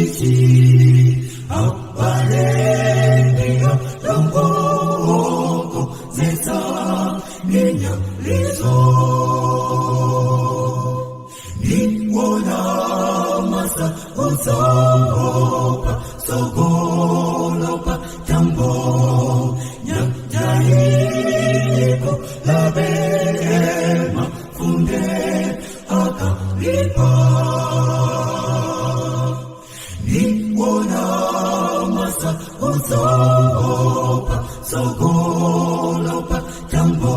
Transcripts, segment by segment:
ichi abalendiyo longoko zetsa ninyalizo niwona masa utsopa sogolopa tambo nyanjaiko labema funde akalipa niwona masa utsopa sogolopa tambo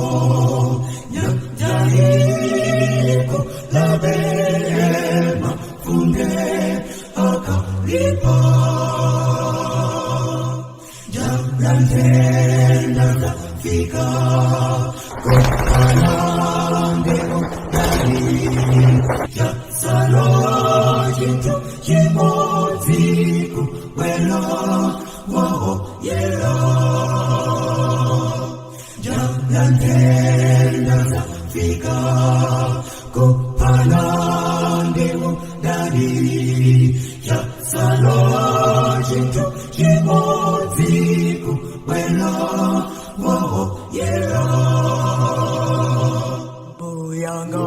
nyanjaiko labema funde akalipa Jalandenda fika kokalande odali jasalo chintu chimodziku wela wawo yela Jalandenda fika kopalande odali jasalo chintu chimodziku wela wawo yela Buyanga,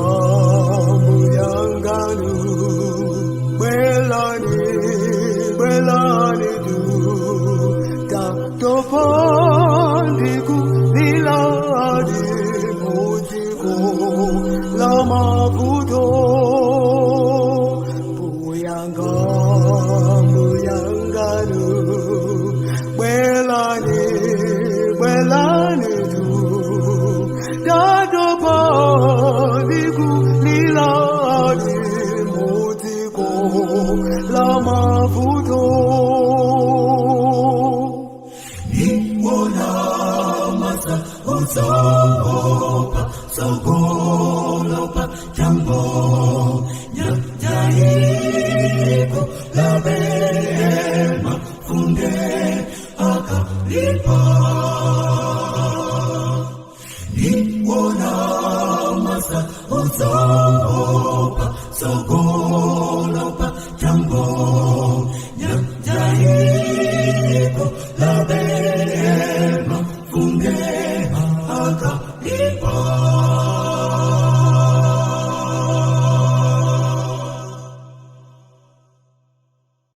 buyanganu, belani, belani du, ta tofandiku liladi mujiko lama budo. Buyanga, buyanganu, belani, belani du, ta tofandiku liladi mujiko lama budo. Niwona masa utsopa sogolopa tambo nyanjaiko labema funde akalipa niwona masa utsopa sogolopa